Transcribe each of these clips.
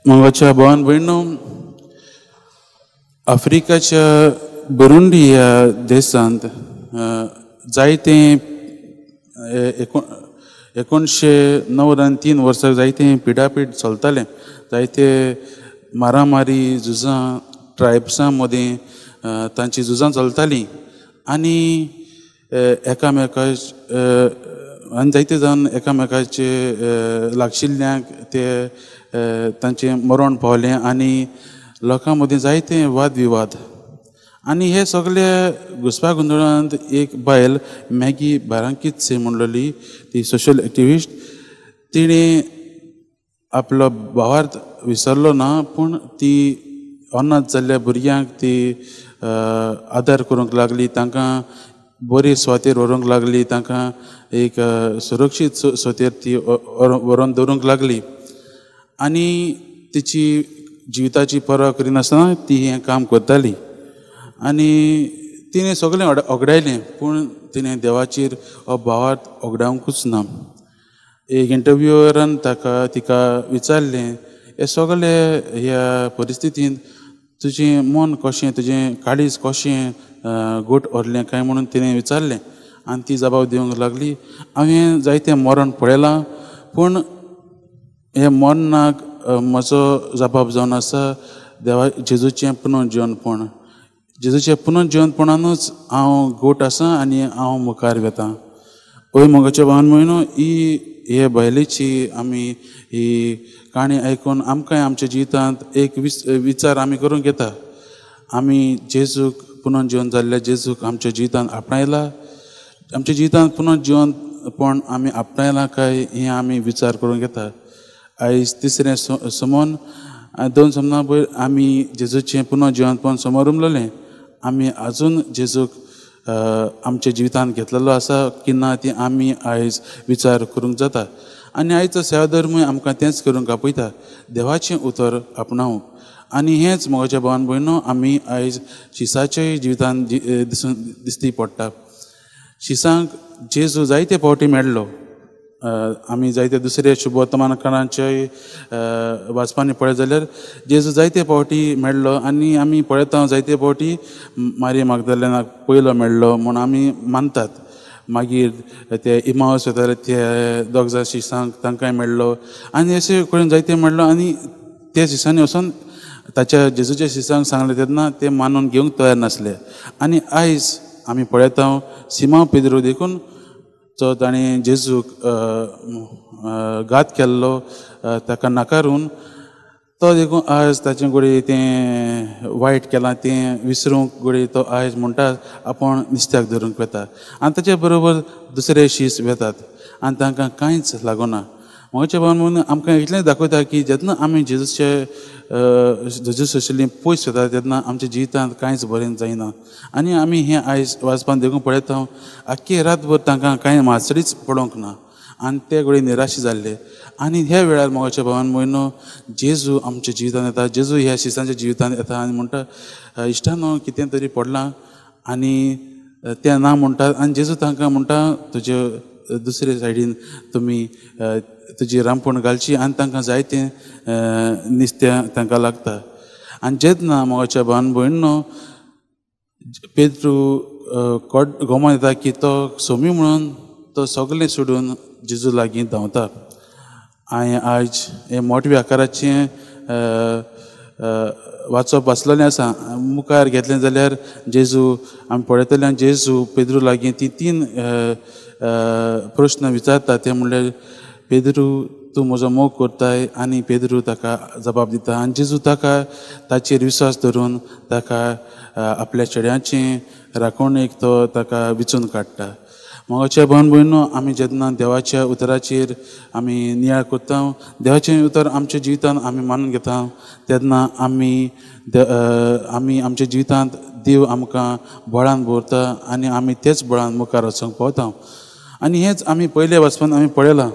मोगाच्या भावान भयणो, आफ्रिकाच्या बुरुंडी ह्या देशांत जायते 1993 वर्साक जायते पिडापीड चलतालें, जायते मारामारी झुजां ट्रायब्सां मदीं तांची झुजां चलतालीं आनी एकामेका आनी जायते जावन एकामेकाचे लागशिल्ल्यांक ते तांचें मरण पावलें आनी लोकां मदीं जायते वाद विवाद आनी हे सगळे घुसपा गोंदळांत एक बायल मॅगी बारांकीत म्हणलेली ती सोशल एक्टिविस्ट, तिणें आपलो भावार्थ विसरलो ना पूण ती अनाथ जाल्ल्या भुरग्यांक ती आदार करूंक लागली, तांकां बरी सुवातेर व्हरूंक लागली, तांकां एक सुरक्षीत सुवातेर ती व्हरून दवरूंक लागली आनी तिची जिविताची पर्वा करिनासतना ती हें काम करताली आनी तिणें सगळें ओगडायलें पूण तिणें देवाचेर हो भावार्थ ओगडावंकूच ना. एक इंटरव्यूअरान ताका तिका विचारलें, हे सगळे ह्या परिस्थितींत तुजें मन कशें, तुजें काळीज कशें घट उरलें काय म्हणून तिणें विचारलें आनी ती जबाब दिवंक लागली, हांवें जायतें मरण पळयलां पूण हे मरणाक म्हजो जबाब जावन आसा देवा जेजूचें पुनर्जिवनपण, जेजूचें पुनर्जिवनपणानूच हांव घट आसा आनी हांव मुखार वता. हय मोगाच्या भावान म्हयनो, ही हे बायलेची आमी ही काणी आयकून आमकांय आमच्या जिवितांत एक विचार आमी करूंक येता. आमी जेजूक पुनर्जिवन जाल्ल्या जेजूक आमच्या जिवितांत आपणायला, आमच्या जिवितांत पुनर्जिवनपण आमी आपणायलां काय हें आमी विचार करूंक येता. आयज तिसरें समोन दोन समना पयर आमी जेजूचें पुनर्जिवनपण समोर उमलोलें, आमी आजून जेजूक आमच्या जिवितांत घेतलेलो आसा की ना ती आमी आयज विचार करूंक जाता. आनी आयचो सेवाधर्मूय आमकां तेंच करूंक आपयता, देवाचें उतर आपणावंक. आनी हेंच मोगाच्या भावान भयणो आमी आयज शिसाच्याय जिवितांत दिसून दिसती पडटा. शिसांक जेजू जायते फावटी मेळ्ळो, आमी जायते दुसरे शुभवर्तमानकारांच्याय वाचपांनी पळयत जाल्यार जेजू जायते फावटी मेळ्ळो आनी आमी पळयता जायते फावटी मारी मागदालेनाक पयलो मेळ्ळो म्हूण आमी मानतात. मागीर ते इमावस वताले ते दोग जाण शिसांक तांकांय मेळ्ळो आनी अशें करून जायते मेळ्ळो आनी ते शिसांनी वचोन ताच्या जेजूच्या शिसांक सांगलें तेन्ना ते मानून घेवंक तयार नासले. आनी आयज आमी पळयता सिमांव पेद्रू देखून तो ताणें जेजूक घात केल्लो ताका नाकारून तो देखून आयज ताचे घडये तें वायट केलां तें विसरूंक घडये तो आयज म्हणटा आपूण नुस्त्याक धरूंक वता आनी ताचे बरोबर दुसरे शीस वेतात आनी तांकां कांयच लागना. म्हज्या भावान म्हणून आमकां इतलें दाखयता की जेन्ना आमी जेजूचे जेजू सोशली पयस वता तेन्ना आमच्या जिवितांत कांयच बरें जायना. आनी आमी हें आयज वाचपान देखून पळयता आख्खी रातभर तांकां कांय मासळीच पडोवंक ना आनी ते घडये निराश जाल्ले. आनी ह्या वेळार मोगाच्या भावान म्हयनो जेजू आमच्या जिवितांत येता, जेजू ह्या शिसांच्या जिवितांत येता आनी म्हणटा इश्टानो कितें तरी पडलां आनी तें ना म्हणटा आनी जेजू तांकां म्हणटा तुजे दुसरे सायडीन तुमी तुजी रांपण घालची आनी तांकां जायतें नुस्तें तांकां लागता. आनी जेन्ना मोगाच्या भावान भयणो पेद्रू कोट गोमान येता की तो सोमी म्हणून तो सगळें सोडून जेजू लागीं धांवता. हांवें आयज हें मोठ्या आकाराचें वाचप वाचलेलें आसा. मुखार घेतलें जाल्यार जेजू आमी पळयतले आनी जेजू पेद्रू लागीं ती तीन प्रश्न विचारता ते म्हणल्यार पेद्रू तूं म्हजो मोग करताय आनी पेद्रू ताका जबाब दिता आनी जेजू ताका ताचेर विस्वास धरून ताका आपल्या चेड्याचें राखणेक तो ताका विचून काडटा. मोगाच्या भावान भयणो, आमी जेन्ना देवाच्या उतराचेर आमी नियाळ करता, देवाचें उतर आमच्या जिवितांत आमी मानून घेता तेन्ना आमी आमी आमच्या जिवितांत देव आमकां बळान भरता आनी आमी तेच बळान मुखार वचूंक पावता. आनी हेंच आमी पयले वाचपान आमी पळयलां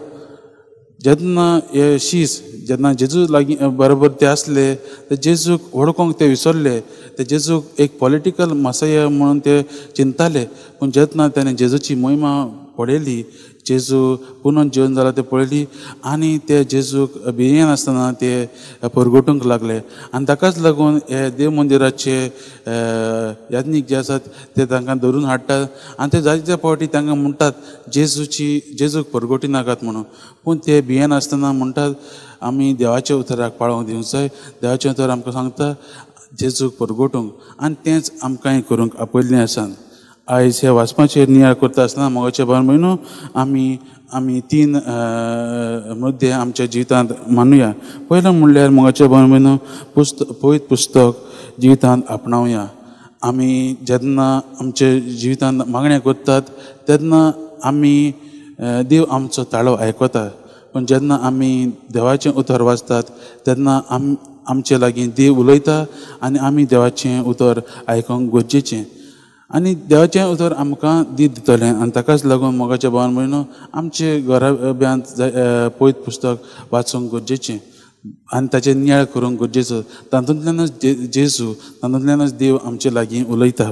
जेन्ना हे शीस जेन्ना जेजू लागीं बरोबर ते आसले ते जेजूक वळखूंक ते विसरले, ते जेजूक एक पॉलिटिकल मासय म्हणून ते चिंतताले पूण जेन्ना ताणें जेजूची महिमा पळयली, जेजू पुनोन जेवन जाला ते पळयली आनी ते जेजूक भियेनासतना ते परगटूंक लागले. आनी ताकाच लागून हे देव मंदिराचे याज्ञीक जे आसात ते तांकां धरून हाडटात आनी ते जायते फावटी तांकां म्हणटात जेजूक परगटी नाकात म्हणून. पूण ते भियेनासतना म्हणटात आमी देवाच्या उतराक पाळोवंक दिवंक जाय, देवाचें उतर आमकां सांगता जेजूक परगटूंक आनी तेंच आमकांय करूंक आपयल्लें आसा. आयज ह्या वाचपाचेर नियाळ करता आसतना मोगाचे भाव भयणो आमी तीन मुद्दे आमच्या जिवितांत मानुया. पयलो म्हणल्यार मोगाचे भाव भयणो पवित्र पुस्तक जिवितांत आपणावया. आमी जेन्ना आमच्या जिवितांत मागण्या करतात तेन्ना आमी देव आमचो ताळो आयकता, पूण जेन्ना आमी देवाचें उतर वाचतात तेन्ना आमचे लागीं देव उलयता आनी आमी देवाचें उतर आयकूंक गरजेचें आनी देवाचें उतर आमकां दीत दितलें. आनी ताकाच लागून मोगाच्या भावान भयणो आमचे घराब्यांत पवित्र पुस्तक वाचूंक गरजेचें आनी ताचेर नियाळ करूंक गरजेचो. तातूंतल्यानच जेजू, तातूंतल्यानच देव आमचे लागीं उलयता.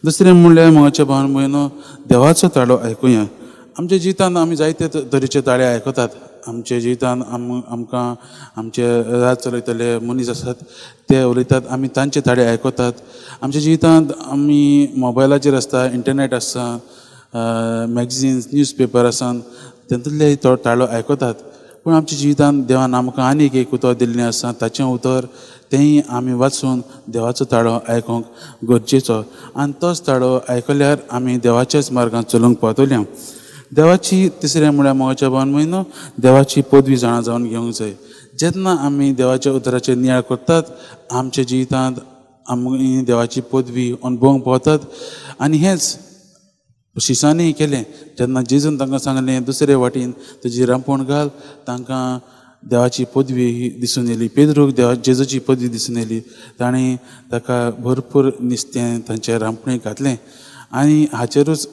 दुसरें म्हणल्यार मोगाच्या भावान भयणो देवाचो ताळो आयकुया. आमच्या जिवितांत आमी जायते तरेचे ताळे आयकतात. आमच्या जिवितांत आमकां आमचे रात चलयतले मनीस आसात ते उलयतात, आमी तांचे ताळे आयकतात. आमच्या जिवितांत आमी मोबायलाचेर आसता, इंटरनेट आसता, मॅगझिन्स, न्यूज पेपर आसा, तातूंतले ताळो आयकतात. पूण आमच्या जिवितांत देवान आमकां आनीक एक उतर दिल्लें आसा, ताचें उतर तेंय आमी वाचून देवाचो ताळो आयकूंक गरजेचो आनी तोच ताळो आयकल्यार आमी देवाच्याच मार्गान चलूंक पावतले. देवाची तिसरें म्हळ्यार मोगाच्या भावान भयणो देवाची पदवी जाणा जावन घेवंक जाय. जेन्ना आमी देवाच्या उतराचेर नियाळ करतात आमच्या जिवितांत आमी देवाची पदवी अणभवूंक पावतात. आनी हेंच शिसांनी केलें जेन्ना जेजून तांकां सांगलें दुसरे वाटेन तुजी रांपण घाल, तांकां देवाची पदवी दिसून येयली. पेद्रूक जेजूची पदवी दिसून येयली, ताणें ताका भरपूर नुस्तें तांचे रांपणेक घातलें आनी हाचेरूच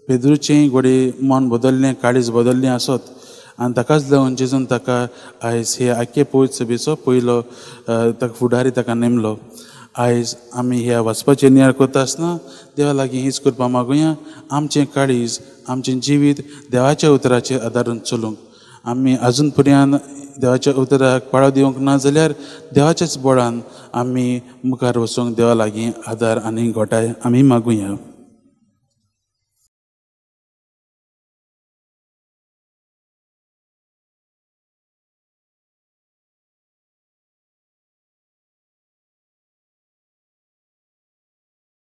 पेद्रूचें घडये मन बदल्लें, काळीज बदल्लें आसत आनी ताकाच लागून जेजून ताका आयज हे आख्खे पवित्र सभेचो पयलो ताका फुडारी ताका नेमलो. आयज आमी ह्या वाचपाचेर नियाळ करता आसतना देवा लागीं हीच कृपा मागुया, आमचें काळीज, आमचें जिवीत देवाच्या उतराचेर आदारून चलूंक. आमी आजून पर्यंत देवाच्या उतराक पाळो दिवंक ना जाल्यार देवाच्याच बळान आमी मुखार वचूंक देवा लागीं आदार आनी घोटाय आमी मागुया.